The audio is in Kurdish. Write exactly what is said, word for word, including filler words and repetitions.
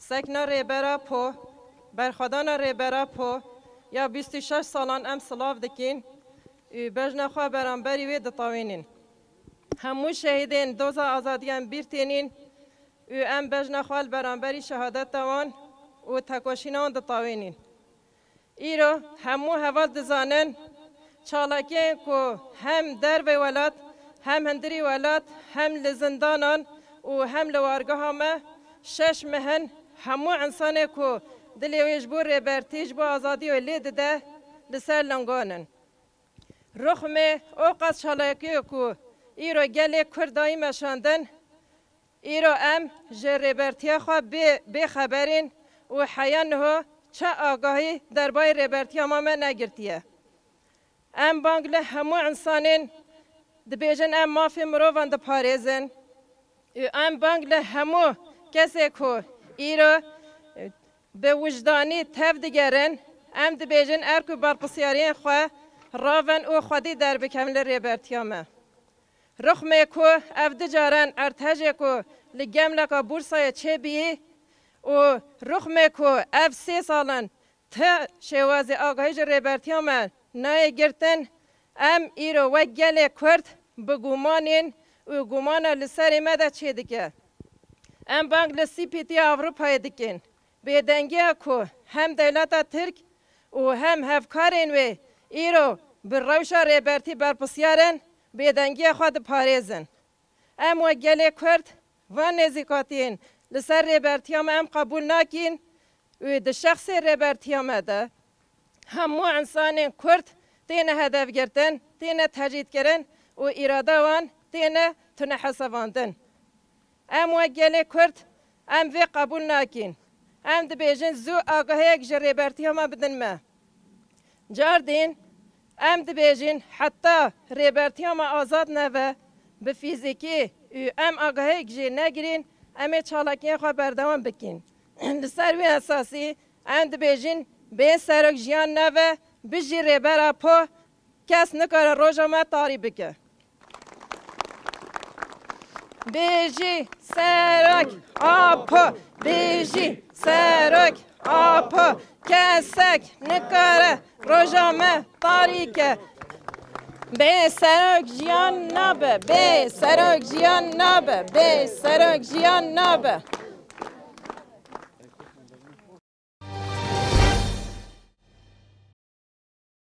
Sekna Rêbera Po, berxwedana Rêbera Po ya bîst û şeş salan em silav dikîn û bejna xwe beramberî wê ditewînin. Hemû şehîdên doza azadiyan bîr tênîn û em bejna xwe li beramberî şehadeta wan û tekoşîna wan ditewînin. Îro hemû heval dizanin, çalakiyên ku hem dervê welat, hem hundirî welat, hem li zindanan û hem li wargeha me şeş meh in, hemû însanê ku dilê wê ji bo rêbertî, ji bo azadiyê lê dide, li ser lingan in. Rixmê o qas çalakiyê ku îro gelê Kurd dayî meşandin, îro em ji rêbertiya xwe bê, bêxeber in û heya niho çi agahî derbarê rêbertiya me me negirtiye. Em bang li hemû însanên dibêjin em mafê mirovan diparêzin û em bang li hemû kesê ku îro bi wijdanî tev digerin, em dibêjin erk û berpirsiyariyên xwe ravin û xwedî derbikevin li rêbertiya me. Rixmê ku ev du caran erdhejê ku li Gemleka Bûrsayê çêbîyî û rixmê ku ev sê sal in ti şêwazê agahî ji rêbertiya me nayê girtin, em îro wek gelê Kurd bi guman in û gumana li serê me de çêdike. Em bang li C P T Ewropayê dikin. Bêdengiya ku hem dewleta Tirk û hem hevkarên wê îro bi rewşa rêbertî berpirsiyar in, bêdengiya xwe diparêzin. Em wek gelê Kurd van nêzîkatiyên li ser rêbertiya me em qebûl nakîn û di şexsê rêbertiya me de hemû însanên Kurd têne hedefgirtin, têne tecrîdkirin û îrada wan têne tunehesabandin. Em wek gelê Kurd, em vê qebûl nakîn. Em dibêjin zû agahiyek ji rêbertiya me bidin me. Cardîn, em dibêjin heta rêbertiya me azad nebe, bi fîzîkî û em agahiyek jê negirîn, em ê çalakiyên xwe berdewam bikîn. Li ser wê esasî, em dibêjin bê serok jiyan nebe, bijî Rêber Apo, kes nikare roja me tarî bike. Bijî Serok Apo, bijî Serok Apo, kesek nikare roja me tarî ke. Bê serok jiyan nabe, bê serok jiyan nabe, bê serok jiyan nabe.